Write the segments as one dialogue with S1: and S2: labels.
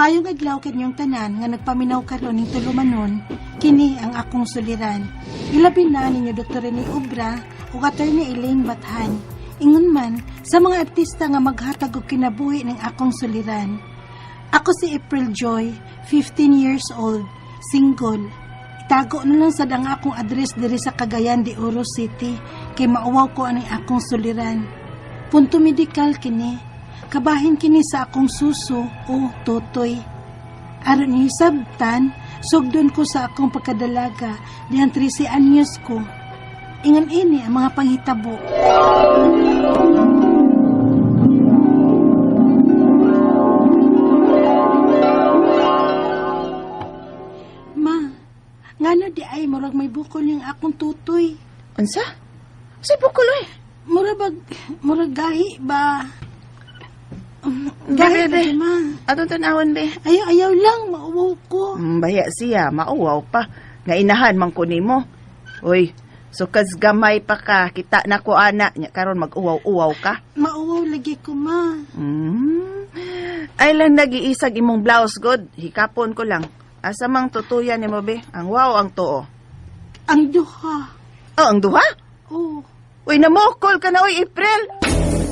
S1: Maayong adlaw kanyong tanan nga nagpaminaw karon ning tulumanon, kini ang akong suliran. Ilabi na ninyo Dr. Rene Obra ug Attorney Elaine Bathan. Ingon man sa mga artista nga maghatag og kinabuhi ning akong suliran. Ako si April Joy, 15 years old, single. Itago na lang sad ang akong address diri sa Cagayan de Oro City kay mauwaw ko aning akong suliran. Punto medikal kini. Kabahin kini sa akong suso o totoy. Aron ni sabtan, sugdon ko sa akong pagkadalaga dihang 13 anyos ko. Ingon ini ang mga panghitabo. Ma, ngano di ay murag may bukol yung akong tutoy.
S2: Unsa? Unsay bukol oy?
S1: Murag gahi ba? Gahi
S2: Bebe,
S1: ba, ma?
S2: Atong tanawon be.
S1: Ayaw, ayaw lang, mauwaw ko.
S2: Baya siya, mauwaw pa. Nga inahan man ko nimo. Uy, sukas gamay pa ka, kita na ko ana, nya karon mag-uwaw-uwaw ka.
S1: Mauwaw lagi ko, ma.
S2: Ay lang nag-iisag imong blouse, god. Hikapon ko lang. Asa mang tutuyan nimo be? Ang wow ang tuo.
S1: Ang duha.
S2: Oh, ang duha?
S1: Oh.
S2: Uy, namukol ka na, uy, April.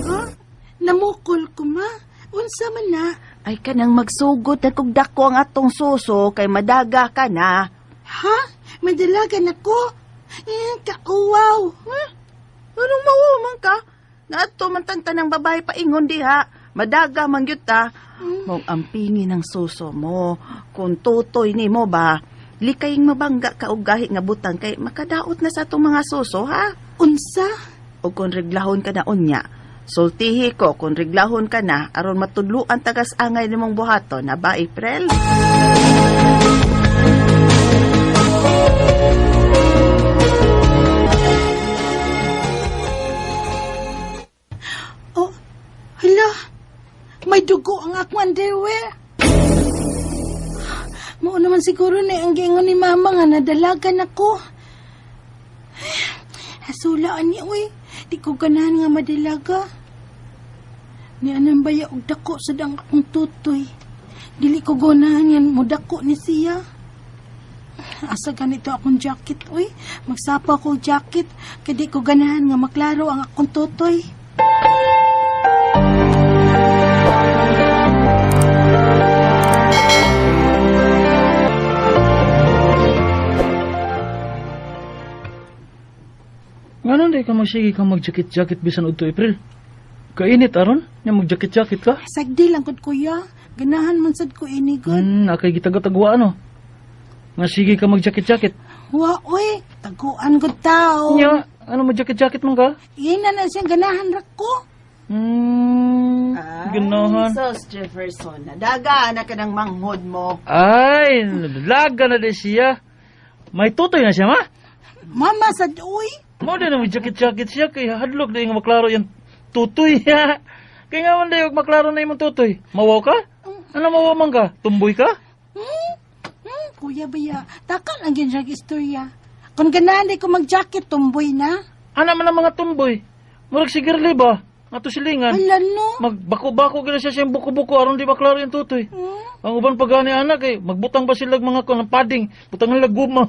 S1: Ha? Namukol ko, ma. Unsa man na?
S2: Ay, kanang magsugod na kog dako ang atong suso kay madaga ka na.
S1: Ha? Madalaga na ko? Eh, kauwaw.
S2: Ha? Anong mauwaw man ka? Naato man tantan ng babae paingon diha. Madaga man gyud ta. Mong ampingin ang suso mo. Kung tutoy ni mo ba, likayng mabangga ka og gahi nga butang kay makadaot na sa atong mga suso, ha?
S1: Unsa?
S2: O kung reglahon ka na unya, sultihi ko kung reglahon ka na aron matudluan tagas angay nimong buhaton na ba, April?
S1: Oh, hala, may dugo ang akong underwear. Mao naman siguro na ang giingon ni mama nga nadalagan ako. Hasula ani, uy. Di ko ganahan nga madalaga. Ni anang baya og dako sa dang akong tutoy. Dili ko ganahan nga modako ni siya. Asa ganito akong jacket, uy. Magsapa ko jacket kay di ko ganahan nga maklaro ang akong tutoy.
S3: Nganon di ka magsige kang mag-jacket-jacket bisan udto, April? Kainit aron nya mag-jacket-jacket ka?
S1: Sagdi lang gud kuya. Ganahan man sad ko ini gud.
S3: Akay gitagataguan ano? Nga sige ka mag-jacket-jacket.
S1: Wa oy, taguan gud tao.
S3: Nya, ano mag-jacket-jacket man ka?
S1: Ina na siyang ganahan ra ko.
S3: Ganahan.
S2: Sos Jefferson, nadaga na ka ng manghod mo.
S3: Ay, nalaga na di siya. May tutoy na siya, ma?
S1: Mama sad uy.
S3: Mo din na mag-jacket-jacket siya kay hadlok na yung maklaro yung tutoy. Kaya nga man dayo maklaro na imong tutoy. Mawaw ka? Ano mawaw man ka? Tumboy ka?
S1: Kuya baya, takal ang ginsag istorya. Kung ganahan di ko mag-jacket, tumboy na.
S3: Ana man ang mga tumboy. Murag si Girly ba? Ato silingan.
S1: Ala no.
S3: Magbako-bako gina siya siyang buko-buko aron di maklaro yung tutoy. Ang uban pa gani anak eh, magbutang pa sila mga kon ng padding, butang nila guma.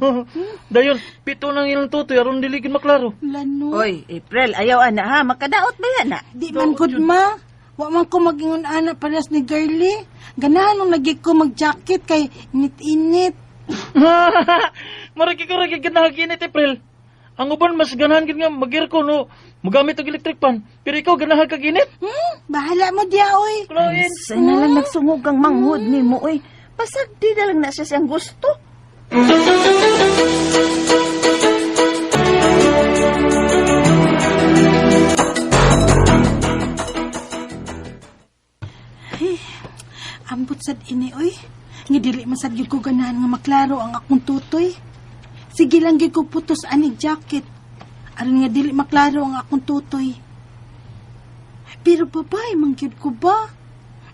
S3: Dayon, pito nang ilang tutoy aron dili gid maklaro.
S1: Ala no.
S2: Oy, April, ayaw ana ha, makadaot ba yan na?
S1: Di man gud ma. Wa man ko magingon ana parehas ni Girly. Ganahan nung lagi ko mag-jacket kay init-init.
S3: Marag ikaw ra gid ganahan April. Ang uban mas ganahan gid nga mag-aircon no, magamit og electric fan. Pero ikaw ganahan kag init?
S1: Bahala mo diya oy.
S3: Klain.
S2: Sa na lang nagsungog ang manghod nimo oy. Pasagdi na lang na siya siyang gusto.
S1: Ay, ambot sad ini oy. Nga dili man sad gyud ko ganahan nga maklaro ang akong tutoy. Sige lang gyud ko putos anig jacket. Aron nga dili maklaro ang akong tutoy. Pero babae man gyud ko ba?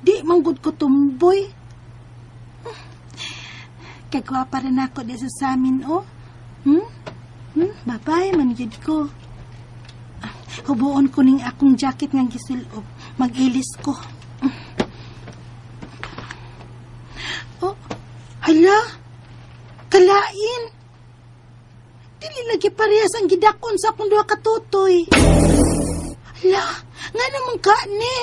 S1: Di man gud ko tumboy. Kagwapa rin ako di sa samin, oh. Babae man gyud ko. Hubuon ko ning akong jacket nga gisulob. Mag-ilis ko. Ala, kalain. Dili lagi parehas ang gidakon sa akong duha ka tutoy. Ala, nga naman ka ni.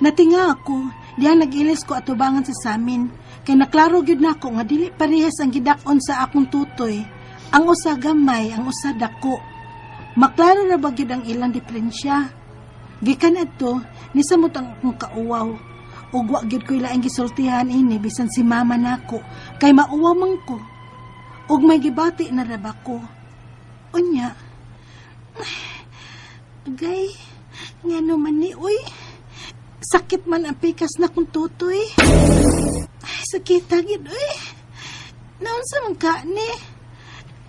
S1: Natinga ako, diyan nag-ilis ko atubangan sa samin. Kay naklaro gyud nako nga dili parehas ang gidak-on sa akong tutoy. Ang usa gamay, ang usa dako. Maklaro ra ba gyud ang ilang diferensya? Gikan adto, nisamot ang akong kauwaw. Ug wa gyud ko ilaing gisultihan ini bisan si mama nako kay mauwaw man ko. Ug may gibati na ra ba ko. Unya. Gay, ngano man ni uy. Sakit man ang pikas na kong tutoy. Ay, sakit gid uy. Naunsa man ka ni?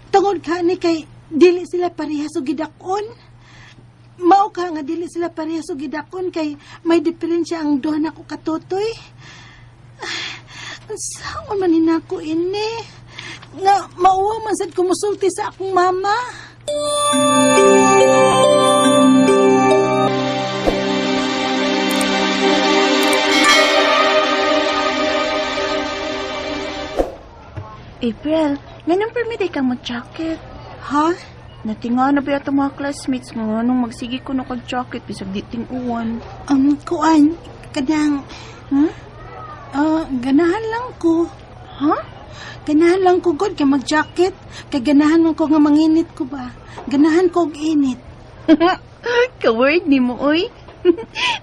S1: Tungod ka ni kay dili sila parehas og gidakon. Mao ka nga dili sila parehas og gidakon kay may diferensya ang duha nako katutoy. Unsaon man ni nako ini? Nga mauwa man sad ko mosulti sa akong mama.
S2: April, nganong permit kang mag-jacket?
S1: Ha?
S2: Natinga na ba yata mga classmates nga nung magsige ko na kag-jacket bisag di ting-uwan.
S1: Kuan, kanang, ganahan lang ko.
S2: Ha?
S1: Ganahan lang ko god kay mag-jacket. Kay ganahan man ko nga manginit ko ba. Ganahan ko og init.
S2: Ka-word ni mo, oy.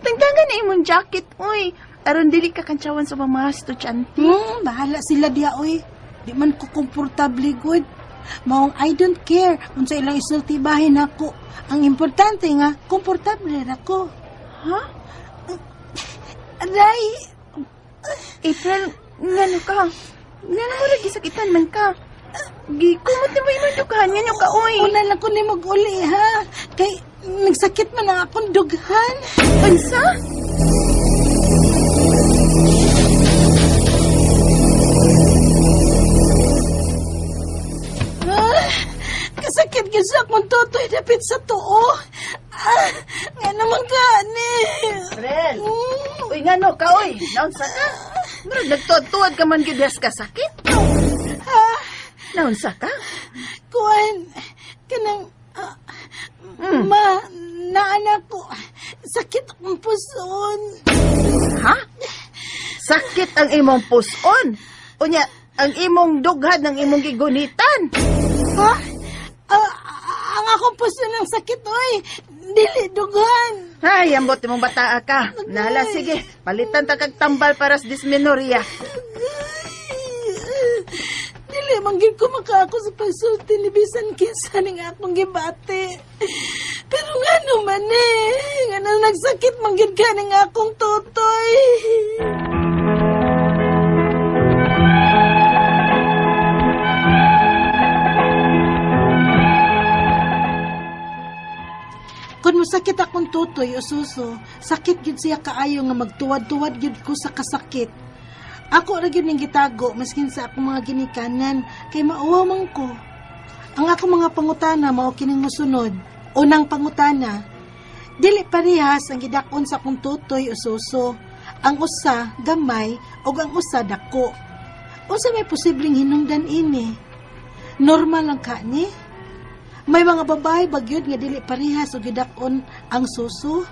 S2: Tangtangan na imong jacket, oy. Aron dili ka kantsawan sa mga estudyante.
S1: Bahala sila diya, oy. Di man ko komportable good. Maong I don't care unsa ilang isulti bahin nako. Ang importante nga, komportable ra ko.
S2: Ha?
S1: Aray!
S2: April, ngano ka? Ngano mo lagi sakitan man ka? Gikumot na mo imong dughan? Ngano ka, oy?
S1: Una lang ko ni mag-uli, ha? Kay nagsakit man ang akong dughan.
S2: Unsa?
S1: Kasakit gyud sa akong tutoy dapit sa tuo. Nga naman ka, ni.
S2: April! Uy, ngano ka, oy? Naunsa ka? Murag nagtuad-tuad ka man gyud ka sakit.
S1: Ha?
S2: Naunsa ka?
S1: Kuan, kanang, ma, naanak ko, sakit akong puson.
S2: Ha? Sakit ang imong puson. Unya, ang imong dughan ng imong gigunitan.
S1: Ha? Ang akong puson ang sakit, oy. Dili dughan.
S2: Ay, ambot imong bataa ka. Nala, sige. Palitan ta kag tambal para sa dysmenorrhea.
S1: Dili man gyud ko makaako sa pagsulti ni bisan kinsa ning akong gibati. Pero ngano man eh, ngano nagsakit man gyud ka ning akong tutoy. Kung mosakit akong tutoy o suso, sakit gyud siya kaayo nga magtuwad-tuwad gyud ko sa kasakit. Ako ra gyud ning gitago maskin sa akong mga ginikanan kay mauwaw man ko. Ang akong mga pangutana mao kining mosunod. Unang pangutana, dili parehas ang gidak-on sa akong tutoy o suso. Ang usa gamay ug ang usa dako. Unsa may posibleng hinungdan ini? Normal lang ka ni? May mga babae bagyod nga dili parehas og gidak-on ang suso.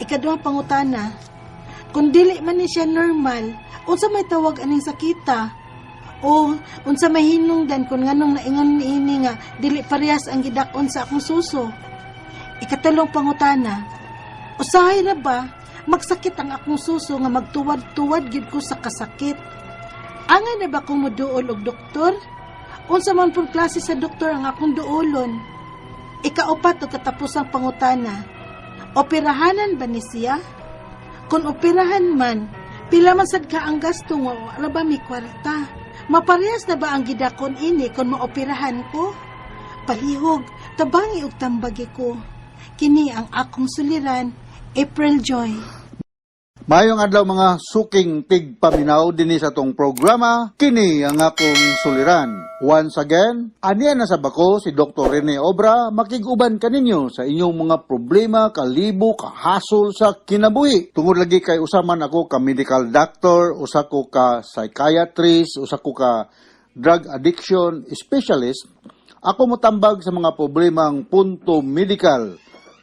S1: Ikaduhang pangutana, kung dili man ni siya normal, unsa may tawag aning sakita? O unsa may hinungdan kung nganong naingon niini nga dili parehas ang gidak-on sa akong suso? Ikatulong pangutana, usahay na ba magsakit ang akong suso nga magtuwad-tuwad gyud ko sa kasakit? Angay na ba kong moduol og doktor? Unsa man pong klase sa doktor ang akong duolon? Ikaupat o katapusang pangutana, operahanan ba ni siya? Kung operahan man, pila man sad ka ang gasto nga wala ba mi kwarta? Maparehas na ba ang gidakon ini kung maoperahan ko? Palihog, tabangi og tambagi ko. Kini ang akong suliran, April Joy.
S4: Maayong adlaw, mga suking tigpaminaw dinhi sa atong programa, kini ang akong suliran. Once again, aniya na sa bako si Dr. Rene Obra, makig-uban kaninyo sa inyong mga problema, kalibo, kahasol sa kinabuhi. Tungod lagi kay usa man ako ka medical doctor, usa ko ka psychiatrist, usa ko ka drug addiction specialist, ako motambag sa mga problemang punto medical,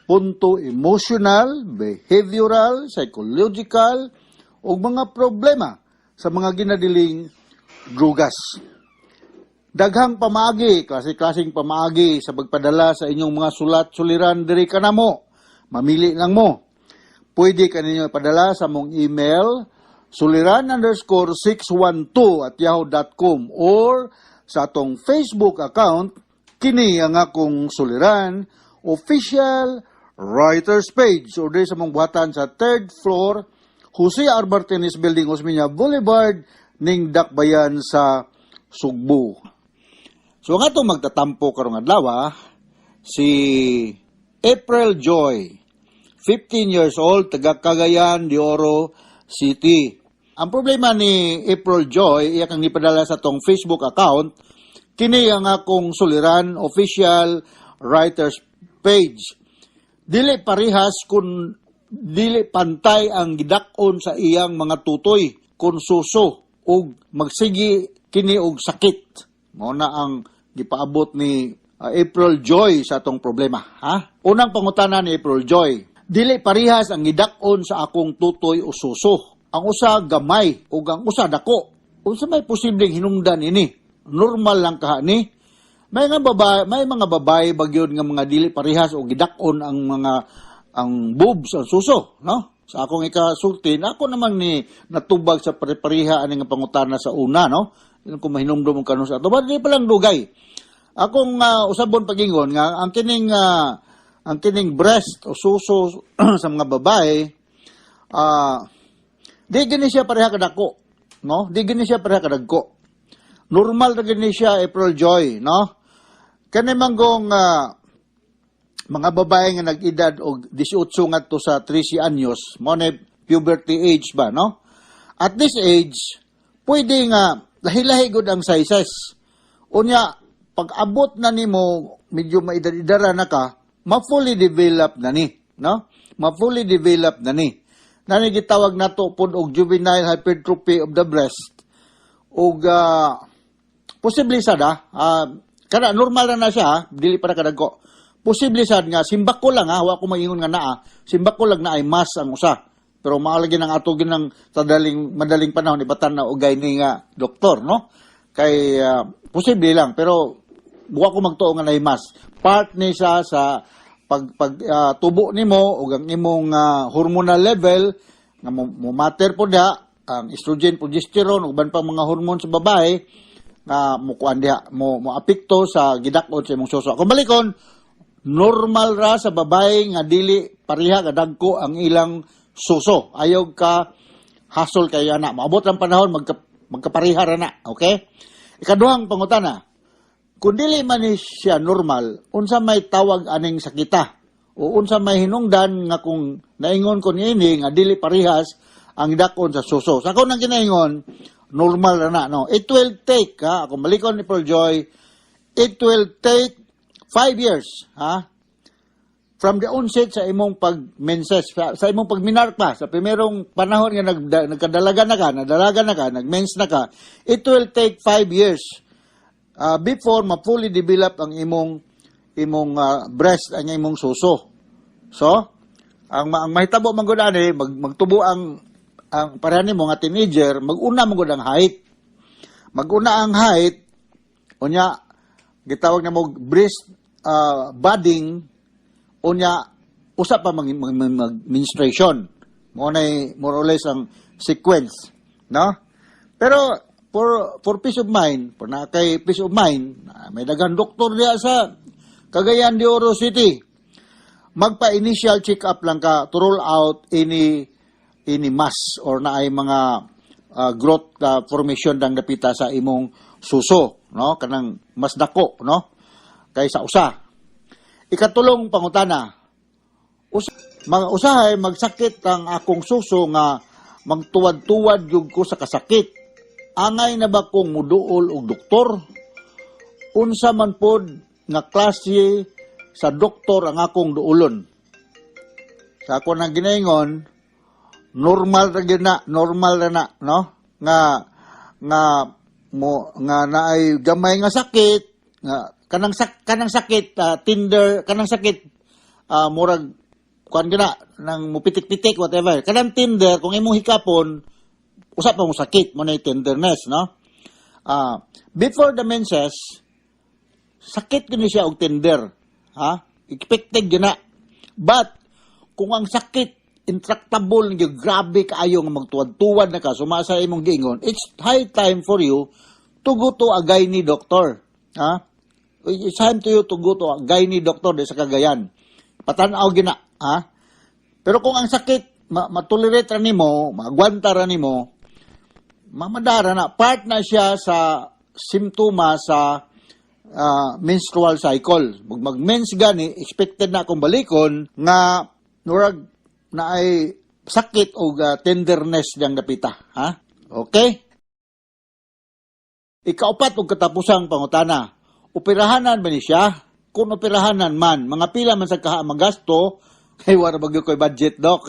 S4: punto emotional, behavioral, psychological, o mga problema sa mga ginadiling drugas. Daghang pamaagi, klase-klaseng pamaagi sa pagpadala sa inyong mga sulat suliran diri kanamo. Mamili lang mo. Pwede kaninyo ipadala sa among email suliran_612@yahoo.com or sa atong Facebook account, kini ang akong suliran official writers page, o diri sa among buhatan sa third floor, Jose R. Martinez Building, Osmeña Boulevard, ning Dakbayan sa Sugbo. So ang atong magtatampo karong adlaw, si April Joy, 15 years old, taga Cagayan de Oro City. Ang problema ni April Joy, iya kang gipadala sa atong Facebook account, kini ang akong suliran official writers page. Dili parihas kung dili pantay ang gidak-on sa iyang mga tutoy kung suso ug magsigi kini og sakit. Mao na ang gipaabot ni April Joy sa atong problema, ha? Unang pangutana ni April Joy: "Dili parihas ang gidak-on sa akong tutoy o suso. Ang usa gamay ug ang usa dako. Unsa may posibleng hinungdan ini? Normal lang kaha ni?" May mga babae bagyod nga mga dili parihas o gidak-on ang mga ang boobs, ang suso, no? Sa akong ikasulti, ako naman ni natubag sa pare-pareha ani nga pangutana sa una, no? Kung mahinumdum kanu sa ato, ba di pa lang dugay. Akong usabon pagingon nga ang kining breast o suso sa mga babae, di gini siya pareha kadako, no? Di gini siya pareha kadagko. Normal ra gini siya, April Joy, no? Kani manggong mga babae nga nag-edad og 18 ngadto sa 13 anyos, mo na puberty age ba, no? At this age, pwede nga lahi-lahi gud ang sizes. Unya, pag abot na nimo, medyo maedad-edara na ka, ma-fully develop na ni, no? Ma-fully develop na ni. Nani gitawag nato pod og juvenile hypertrophy of the breast. Ug posible sad kana normal na na siya, dili pa na kadagko. Posible sad nga simbako lang ha, wa ko maingon nga naa, simbako lang na ay mas ang usa. Pero maalagi ng ato ginang sa daling madaling panahon ibatan na og ni nga doktor, no? Kay posible lang, pero wa ko magtuo nga naay mas. Part ni siya sa pag pag tubo nimo ug ang imong hormonal level nga mo matter po diha ang estrogen, progesterone ug uban pang mga hormone sa babae nga mo kuan diha mo mo apekto sa gidak-on sa imong suso. Kung balikon, normal ra sa babae nga dili pareha kadagko ang ilang suso. Ayaw ka hasol kay ana. Maabot ang panahon magkapareha ra na, okay? Ikaduhang pangutana: "Kung dili man ni siya normal, unsa may tawag aning sakita? O unsa may hinungdan nga kung naingon ko niini nga dili parehas ang dakon sa suso?" Sa ako nang ginaingon, normal ra na, no? It will take, ha, kung balikon ni Paul Joy, it will take 5 years, ha? From the onset sa imong pag-menses, sa imong pagminar pa, sa primerong panahon nga nagkadalaga na ka, nadalaga na ka, nag-mens na ka, it will take 5 years before ma-fully develop ang imong breast, ang imong suso. So, ang mahitabo man gud ani, magtubo ang pareha nimo nga teenager, mag-una man gud ang height. Mag-una ang height, unya gitawag na mo breast budding, unya usa pa mag menstruation. Mo nay more or less ang sequence, no? Pero for peace of mind, for na kay peace of mind, may daghang doktor diha sa Cagayan de Oro City. Magpa-initial check-up lang ka to rule out any mass or naay mga growth formation dang dapita sa imong suso, no? Kanang mas dako, no? Kaysa usa. Ikatulong pangutana: "Usahay magsakit ang akong suso nga Magtuwad-tuwad gyud ko sa kasakit. Angay na ba kong muduol og doktor? Unsa man pod nga klase sa doktor ang akong duolon? Sa ako nang ginaingon, normal ra gyud na, normal ra na, no? Nga nga mo nga naay gamay nga sakit, nga kanang sakit tender, kanang sakit murag kuan gyud na nang mupitik-pitik whatever. Kanang tender kung imong hikapon usa pa mo sakit mo na tenderness, no? Before the menses sakit gyud ni siya og tender, ha? Expected gyud na. But kung ang sakit intractable gyud, grabe kaayo nga magtuwad-tuwad na ka suma sa imong giingon, it's high time for you to go to a gynae doctor, ha? It's time to you to go to a gynae doctor di sa Cagayan. Patan-aw gyud na, ha? Pero kung ang sakit matolerate ra nimo, maagwanta ra nimo, mamadara na, part na siya sa simptoma sa menstrual cycle. Mag-mens gani, expected na akong balikon nga nurag na ay sakit o tenderness diyang dapita, ha? Okay? Ikaupat og katapusang pangutana. Operahanan ba ni siya? Kung operahanan man, mga pila man sa kaha magasto, kay wala ba gyud ko'y budget, doc?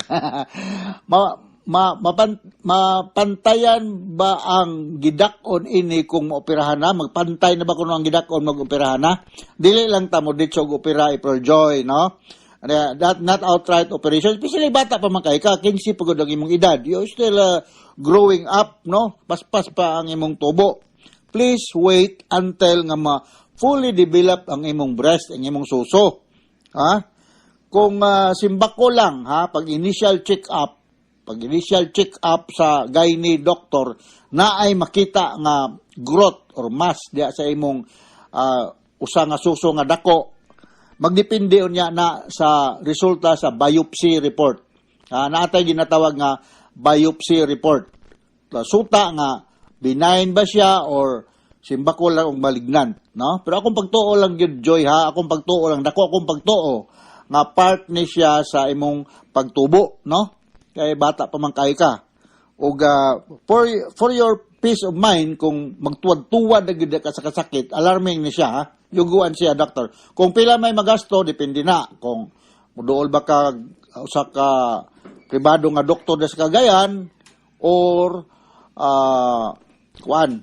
S4: Mapantayan ba ang gidak-on ini kung maoperahan na? Magpantay na ba kuno ang gidak-on mag-operahan na? Dili lang ta mo ditso og opera, April Joy, no? That not outright operation, especially bata pa man kay ka, 15 pa gud ang imong edad. You're still growing up, no? Paspas pa ang imong tubo. Please wait until nga ma fully develop ang imong breast, ang imong suso. Ha? Kung simbako lang, ha, pag initial check up sa gynae doctor na ay makita nga growth or mass diya sa imong usa nga suso nga dako, magdepende unya na sa resulta sa biopsy report. Naatay ginatawag nga biopsy report. Suta nga benign ba siya or simbako lang og malignant, no? Pero akong pagtuo lang gyud, Joy, ha, akong pagtuo lang, dako akong pagtuo nga part ni siya sa imong pagtubo, no? Kay bata pa man kay ka. Ug for your peace of mind, kung magtuwad-tuwad na gyud ka sa kasakit, alarming ni siya, ha? Yuguan siya, doctor. Kung pila may magasto, depende na. Kung muduol ba ka usa ka pribado nga doktor sa Cagayan or kuan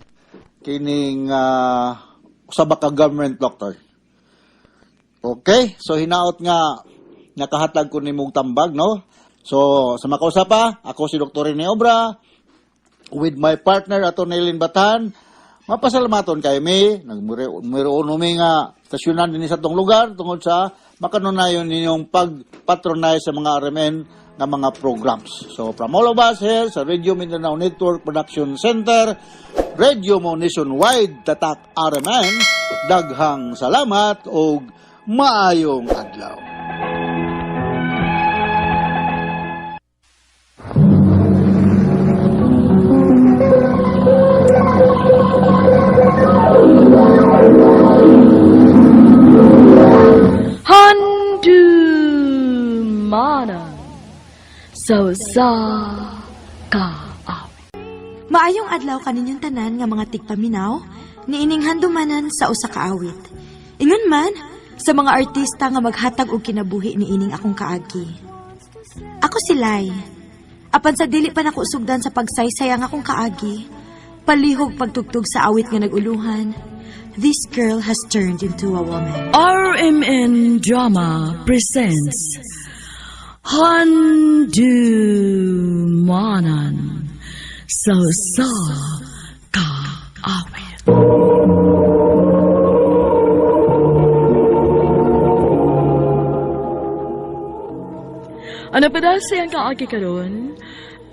S4: kining usa ba ka government doctor. Okay, so hinaot nga nakahatag ko nimong tambag, no? So, sa makausa pa, ako si Dr. Rene Obra with my partner Atty. Lynn Batan. Mapasalamaton kay mi, nagmiroon mi nga stasyonan dinhi sa tong lugar tungod sa makanunayon ninyong pag-patronize sa mga RMN nga mga programs. So, from all of us here sa Radio Mindanao Network Production Center, Radio Mo Nationwide, Tatak RMN, daghang salamat og maayong adlaw.
S5: Handumanan sa usa ka awit.
S6: Maayong adlaw kaninyong tanan nga mga tigpaminaw, niining handumanan sa usa ka awit. Ingon man sa mga artista nga maghatag og kinabuhi niining akong kaagi. Ako si Lai. Apan sa dili pa nako sugdan sa pagsaysay ang akong kaagi, palihog pagtugtog sa awit nga nag-uluhan, "This Girl Has Turned into a Woman."
S5: RMN Drama presents Handumanan sa usa ka awit. Ano pa daw siyang kaagi karon?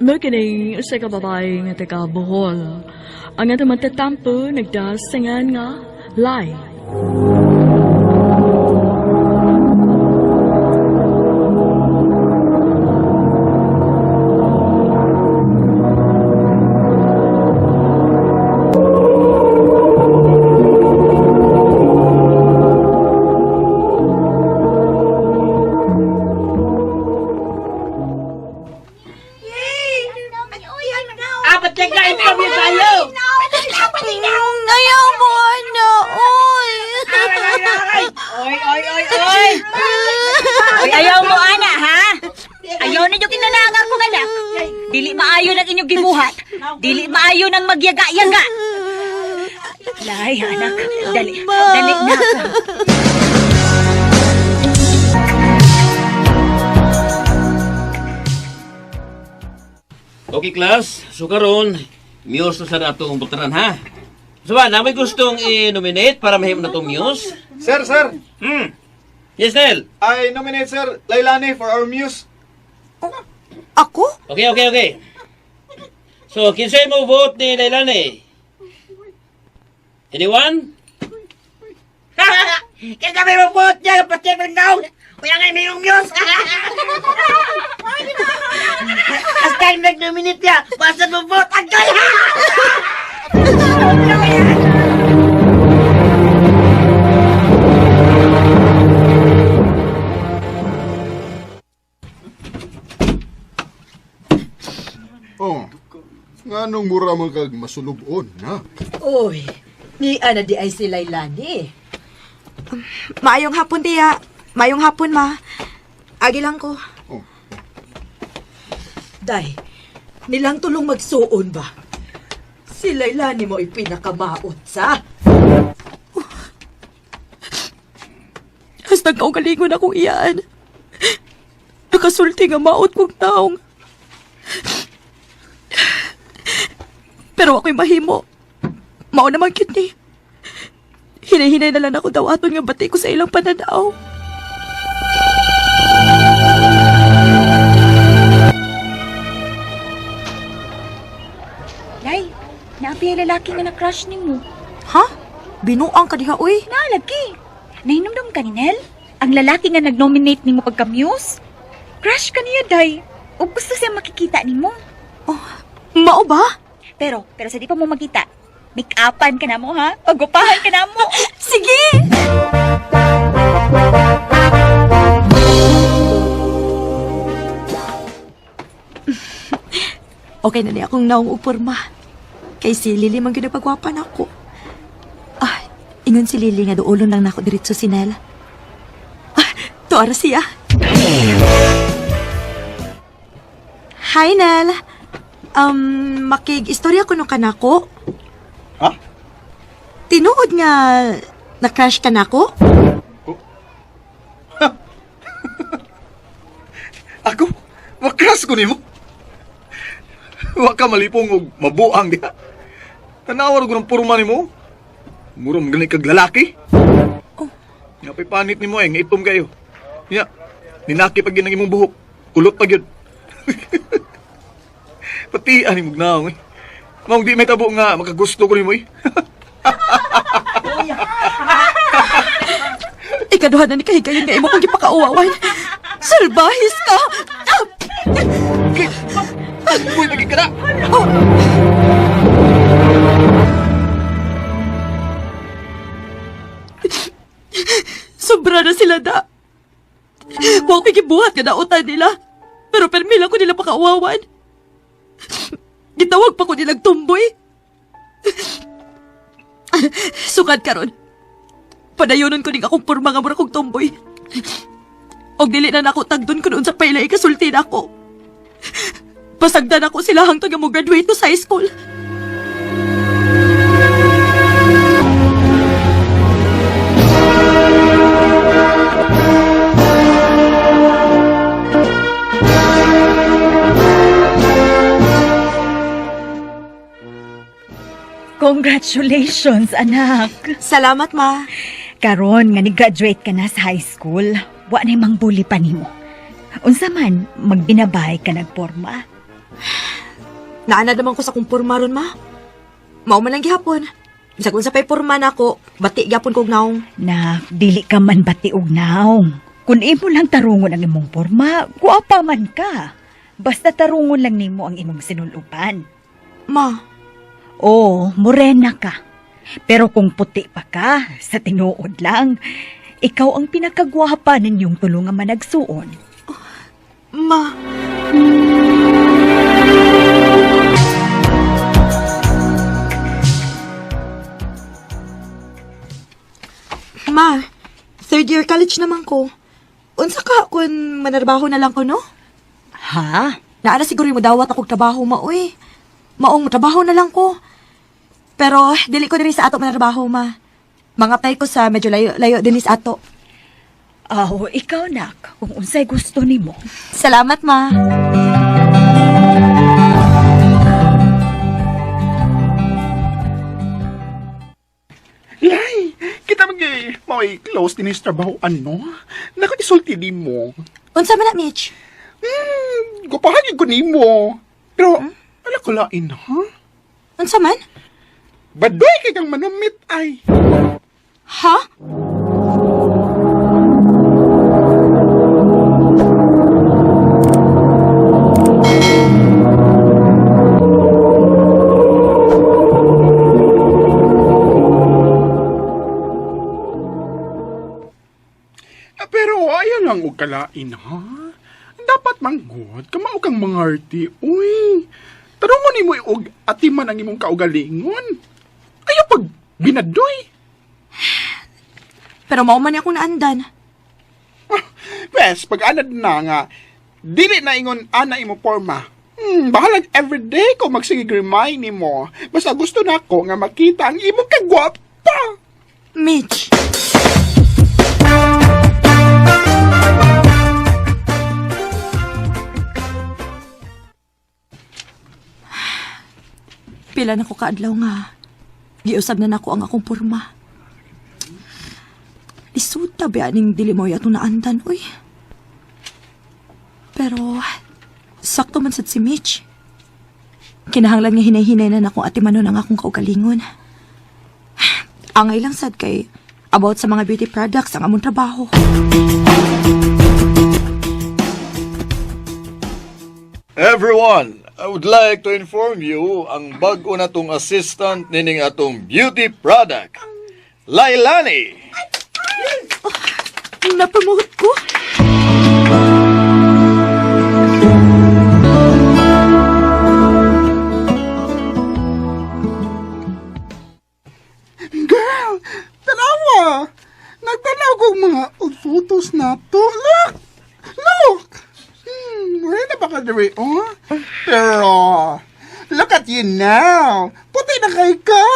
S5: Mo kining usa ka babae nga taga Bohol. Ang atong matatampo nagdasingan nga Lai.
S1: Yay!
S7: Oy, oy, oy! Oy, ayaw mo, ana, ha? Ayaw ninyo kinanang akong anak. Dili maayo ng inyong gibuhat. Dili maayo ng magyaga-yaga. Lay, anak. Dali, dali na.
S8: Okay, class. So karon, muse na sa atong butaran ha. So ba, na may gustong i-nominate para mahimo na tong muse?
S9: Sir, sir,
S8: Yes, Nel.
S9: I nominate Sir Lailani for our muse.
S6: Ako?
S8: Okay. So, kinsay mo vote ni Lailani? Anyone?
S7: Kaya may mabot niya, pati ng naong. Kaya nga may muse. Hasta nag-nominate niya, basta mabot ang gaya!
S10: Oh, nganong mura man kag masulubon, ha?
S11: Uy, ni ana di ay si Lailani.
S6: Maayong hapon, tiya. Maayong hapon, ma. Agi lang ko.
S10: Oh,
S11: Day, nilang tulong magsuon ba? Si Lailani mo ipinakamaot sa.
S5: Hastag kaugalingon akong iyaan. Nakasulti nga maot kong taong. Pero ako'y mahimo. Mao naman cute ni. Hinay-hinay na lang ako dawaton nga bati ko sa ilang pananaw.
S7: Lay, naapi ang lalaki nga na-crush nimo.
S6: Ha? Binuang ka diha, uy.
S7: Naalagi. Nahinumdum ka ni Nel? Ang lalaki nga nag-nominate nimo pagka-muse? Crush ka niya, Day. O gusto siya makikita nimo.
S6: Oh, mao ba?
S7: Pero sa di pa mo makita, make-upan ka na mo, ha? Pagupahan ka na mo.
S6: Sige! Okay na niya akong naong upurma. Kay si Lily man gyud pagwapa nako. Ah, ingon si Lily nga duolon lang nako diretso si Nel. Ah, tuara siya. Hi, Nel. Makig-istorya ko no kanako.
S9: Ha?
S6: Tinuod nga na-crush ka nako?
S9: Ako? Makras ko nimo. Wa ka malipong og mabuang diha. Tanawa ko ng purma nimo. Mura man gani kag lalaki.
S6: Oh.
S9: Nga pa'y panit nimo eh, nga itom kayo. Nya, ninaki pag yun ang imong buhok. Kulot pa gyud. Pati ani mo gnaong eh. Maong di may tabo nga makagusto ko nimo eh.
S5: Ikaduha na ni kahigayon nga imo kong gipakauwawan. Salbahis ka! Ah!
S9: Uy, lagi ka na!
S5: Oh! Sobra na sila da. Huwag ko'y gibuhat nga dautan nila. Pero permila ko nila pakauwawan. Gitawag pa ko nilang tumboy.
S6: Sukad karon. Padayonon ko ning akong porma nga mura kong tomboy. Og dili na nako tagdon kun unsa pa ila ikasulti nako. Pasagdan ako sila hangtod nga mo graduate ko sa high school.
S7: Congratulations, anak.
S6: Salamat, ma.
S7: Karon nga ni-graduate ka na sa high school, wa na mangbuli pa nimo. Unsa man, magbinabay ka nagporma.
S6: Naana naman ko sa kong porma ron, ma. Mao man lang gihapon. Bisag unsa pa'y porma nako, bati gyapon kog naong.
S7: Na dili ka man bati og naong. Kun imo lang tarungon ang imong porma, guwapa man ka. Basta tarungon lang nimo ang imong sinulupan.
S6: Ma,
S7: Oo, morena ka. Pero kung puti pa ka, sa tinuod lang, ikaw ang pinakagwapa ninyong tulungan managsuon.
S6: Ma. Ma, 30 Third year college naman ko. Unsa ka kung manarbaho na lang ko, no?
S7: Ha?
S6: Naara siguro yung madawat akong trabaho, maoy. Maong trabaho na lang ko. Pero dili ko diri sa ato manarbaho, ma. Mangapay ko sa medyo layo, layo din sa ato.
S7: Aw, ikaw nak, kung unsay gusto nimo.
S6: Salamat, ma.
S10: Lay, kita mag mao'y close din sa trabaho ano? Nako isulti di mo.
S6: Unsa man na, Mitch?
S10: Gupahan yun ko nimo. Pero, ala ko lain, ha?
S6: Unsa man?
S10: Badoy kay kang manumit ay.
S6: Ha?
S10: Pero ayaw lang og kalain, ha? Dapat manggod, kamao kang mangarti, uy. Tarungon nimo og atiman ang imong kaugalingon. Ayaw pag binadoy.
S6: Pero mao man akong naandan.
S10: Pwes, pag anad na nga, dili na ingon ana imo forma. Bahalag everyday ko magsigig remind nimo. Basta gusto na ako nga makita ang imong kagwapa.
S6: Mitch. Pila na ko kaadlaw nga. Giusab na nako ang akong porma. Lisod ta ba ning dili mo atong naandan, uy. Pero sakto man sad si Mitch. Kinahanglan nga hinay-hinay na nako atimanon ang akong kaugalingon. Angay lang sad kay about sa mga beauty products ang among trabaho.
S9: Everyone, I would like to inform you ang bag-o na tong assistant nining atong beauty product, Lailani.
S6: Napamuhot ko.
S10: Girl, tanawa! Nagtanaw kong mga old photos na to. Look! Look! Wala na ba ka diri, oh? Pero, look at you now! Puti na kayo ka!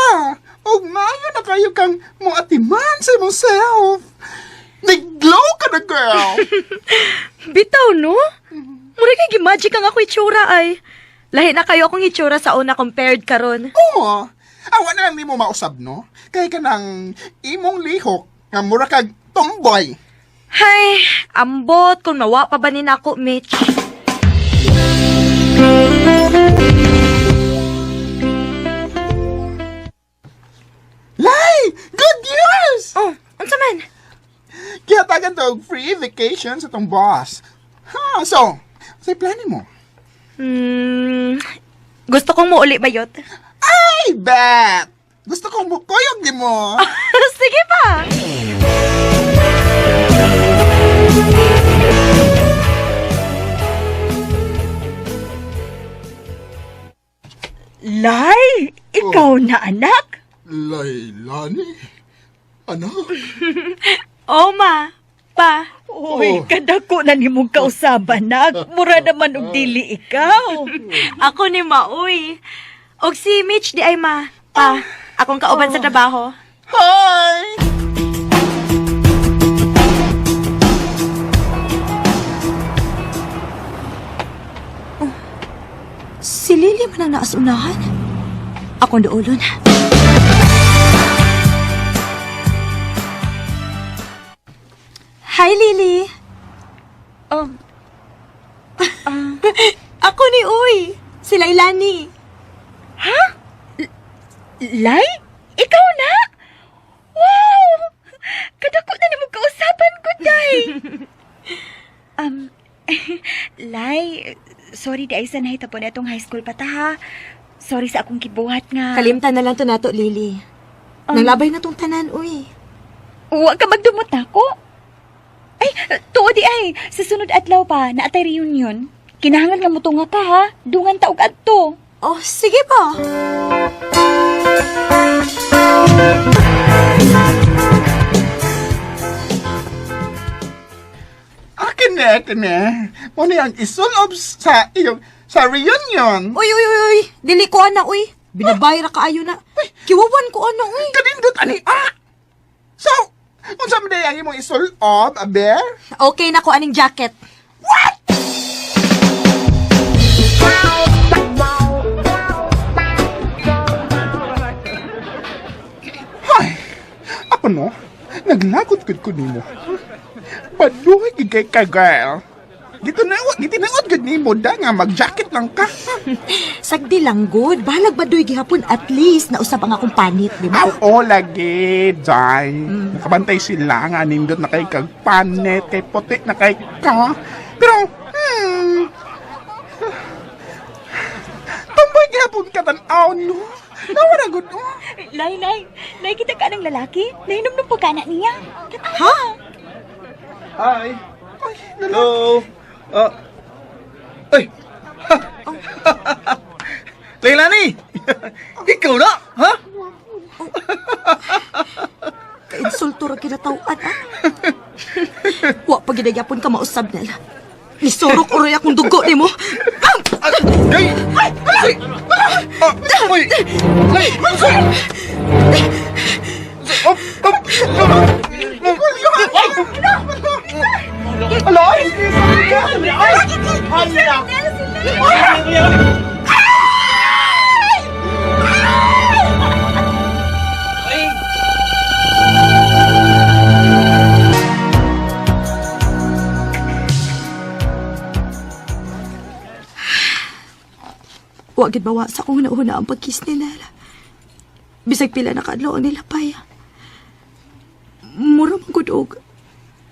S10: Og maayo na kayo kang moatiman sa imong self! Nag-glow ka na, girl!
S6: Bitaw, no? Mura kay gimagic ang ako itsura ay. Lahi na kayo akong itsura sa una compared karon.
S10: Oo! Awa na lang nimo mausab, no? Kay ka ng imong lihok nga mura kag tomboy.
S6: Hay, ambot kung mawa pa ba ni nako, Mitch.
S10: Lay! Good news!
S6: Oh, unsa man?
S10: Gihatagan to og free vacation sa tong boss. Ha, so, sa plano mo?
S6: Gusto kong muuli bayot.
S10: Ay, bet! Gusto kong bukuyog di mo.
S6: Sige pa.
S7: Lay, ikaw na anak.
S10: Lailani? Anak?
S6: Oh, ma. Pa.
S7: Uy, kadako na nimong kausaban nak. Mura naman og dili ikaw.
S6: Ako ni Maoy. Og si Mitch di ay ma. Pa. Akong kauban sa trabaho.
S10: Hi!
S6: Si Lily man ang naasunahan. Akong duolon. Hi, Lily. Ako ni Uy. Si Lailani.
S7: Lay, ikaw na? Wow! Kadako na nimong kausaban ko, day. um, Lay, sorry di ay sanay tapon na itong high school pa ta, ha. Sorry sa akong kibuhat nga.
S6: Kalimtan na lang to nato, Lily. Nanglabay na tong tanan, Uy.
S7: Huwag ka magdumot ako. Ay, tuo di ay. Sa sunod adlaw pa, naatay reunion. Kinahanglan nga mutunga ka ha. Dungan taog adto.
S6: Oh, sige pa.
S10: Kini. Mo ni ang isulob sa iyong sa reunion.
S6: Uy, uy, uy, uy. Dili ko ana, uy. Binabay ra kaayo na. Kiwawan ko ana, uy.
S10: Kanindot ani ah. So, unsa man day ang imong isulob, aber?
S6: Okay na ko aning jacket.
S10: What? Hay, ako no, naglagot gud ko nimo. Baduhay gid kay ka, girl. Gitinaw, gitinaw gud nimo da nga mag-jacket lang ka.
S6: Sagdi lang good. Bahalag baduy gihapon at least nausab ang akong panit, di ba?
S10: Aw, lagi, Jai. Nakabantay sila nga nindot na kay kag panet, kay puti na kay ka. Pero, Tumboy gihapon ka tan-aw, no? Nawara gud, oh.
S7: Lay, lay. Lay, kita ka ng lalaki. Nainom ng pagkana niya. Ha?
S9: Hi.
S10: Ay,
S9: Hello. Ah. Ay. Leilani! Ikaw na, ha?
S6: Kainsulto ra kinatawan, ah. Wa pa ginagyapon ka mausab nila. Nisurok uroy akong dugo nimo. Ah!
S9: Ay! Ay! Ah, uy! Lay! Oh, oh,
S10: Aloy!
S6: Wa gid bawa sa akong una-una ang pagkiss ni Nela. Bisag pila na kaadlaw ang nilapay. Mura man gud og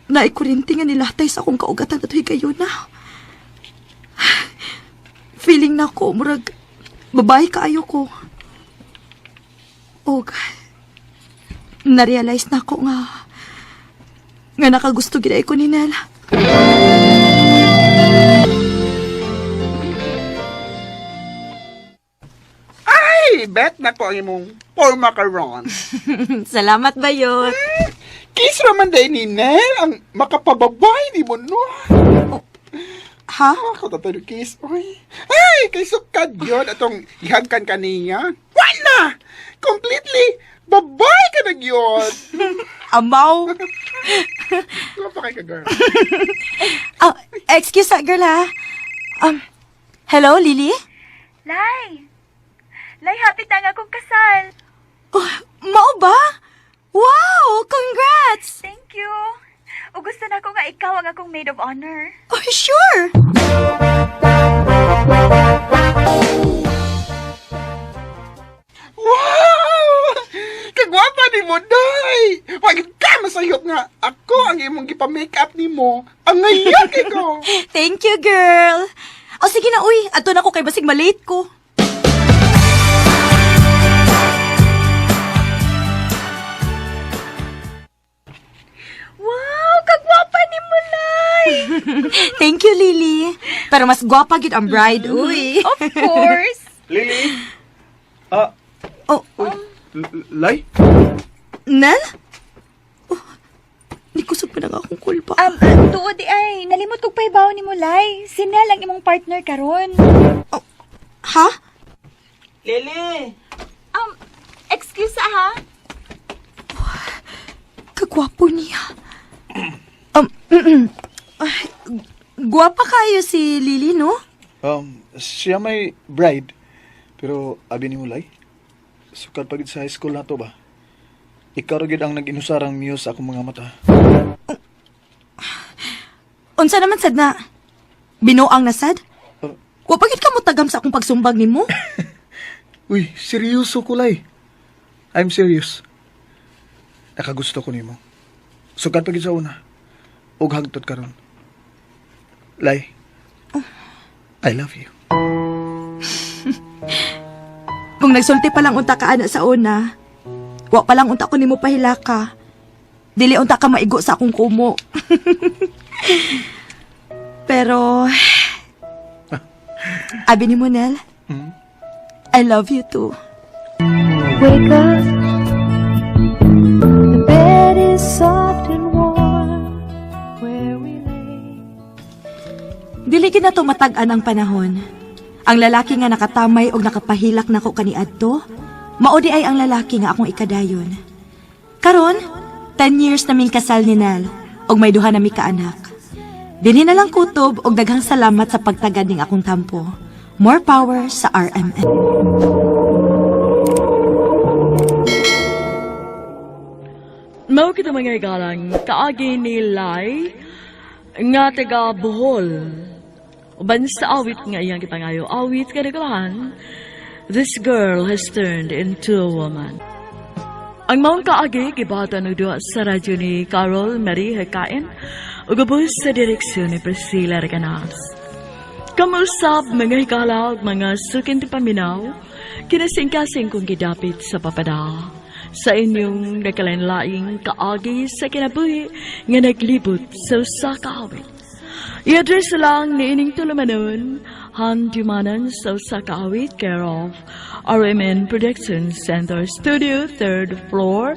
S6: naikurinti nga nilatay sa akong kaugatan at higayon na. Feeling na ko murag babae kaayo ko. Og na-realize na ako nga nga nakagusto gid ay ko ni Nela.
S10: Ay, bet na ko ang imong forma karon.
S6: Salamat bayot.
S10: Kiss raman day ni Nel ang makapababay ni mo, no?
S6: Ha?
S10: Ako tato kiss. Oy. Ay, kay sukad yun atong ihagkan kaniya. Wala! Completely babay ka na yun.
S6: Amaw.
S10: Ano pa kay ka, girl?
S6: Oh, excuse that girl ha. Hello, Lily?
S7: Lay! Lay, happy na nga akong kasal.
S6: Oh, mao ba? Wow! Congrats!
S7: Thank you. O gusto na ko nga ikaw ang akong maid of honor.
S6: Oh, sure!
S10: Wow! Kagwapa ni mo, day! Wag ka masayop nga. Ako ang imong gipa-makeup ni mo. Ang ngayon kay ko.
S6: Thank you, girl! Oh, sige na, uy. Ato na ko kay basig malate ko.
S7: Wow, kagwapa ni mo, Lay!
S6: Thank you, Lily. Pero mas gwapa gid ang bride, uy.
S7: Of course.
S9: Lily! Ah,
S6: Oh,
S9: Lay?
S6: Nel? Oh, nikusog pa na nga akong kulpa.
S7: Tuod di ay, nalimot kog pahibaw ni mo, Lay. Si Nel ang imong partner karon.
S6: Ha?
S8: Lily!
S7: Excuse ah, ha?
S6: Kagwapo niya. Ay, gwapa kayo si Lily, no?
S9: Siya may bride. Pero abi ni Mulay, sukad pagid sa high school na to ba? Ikaw ra gid ang nag-inusarang muse sa akong mga mata.
S6: Unsa naman sad na? Binuang na sad? Wa pa gid ka motagam sa akong pagsumbag nimo?
S9: Uy, seryoso ko, Lay. I'm serious. Nakagusto ko nimo. Sukad pagid sa una. Ug hagtod karon. Lay, I love you.
S6: Kung nagsulti pa lang unta ka ana sa una, wa pa lang unta ko nimo pahilaka. Dili unta ka maigo sa akong kumo. Pero abi ni Monel, I love you too.
S12: Wake up. The bed is soft and warm where we lay.
S6: gid nato matag-an ang panahon. Ang lalaki nga nakatamay og nakapahilak nako kaniadto, mao di ay ang lalaki nga akong ikadayon. Karon, 10 years naming kasal ni Nel ug may duha nami ka anak. Dinhi na lang kutob og daghang salamat sa pagtagad ning akong tampo. More power sa RMN.
S5: Mao kita mga igalang kaagi ni Lai nga taga Bohol. Uban sa awit nga iyang gipangayo, awit nga nagulahan, "This Girl Has Turned into a Woman." Ang maong kaagi gibata og duwa sa radyo ni Carol Marie Hakain ug ubos sa direksyon ni Priscilla Recanas. Kamusap mga higala ug mga suking paminaw, kinasingkasing kong gidapit sa papada sa inyong nagkalainlaing kaagi sa kinabuhi nga naglibot sa usa ka awit. I-address lang ni ining tulumanon, Handumanan sa usa ka awit, care of RMN Production Center Studio, 3rd floor,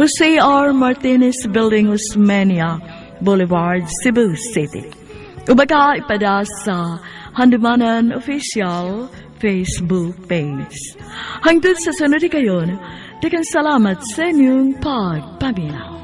S5: Jose R. Martinez Building, Osmeña Boulevard, Cebu City. Ubaka ipada sa Handumanan Official Facebook page. Hangtod sa sunod kayon, daghang salamat sa inyong pagpaminaw.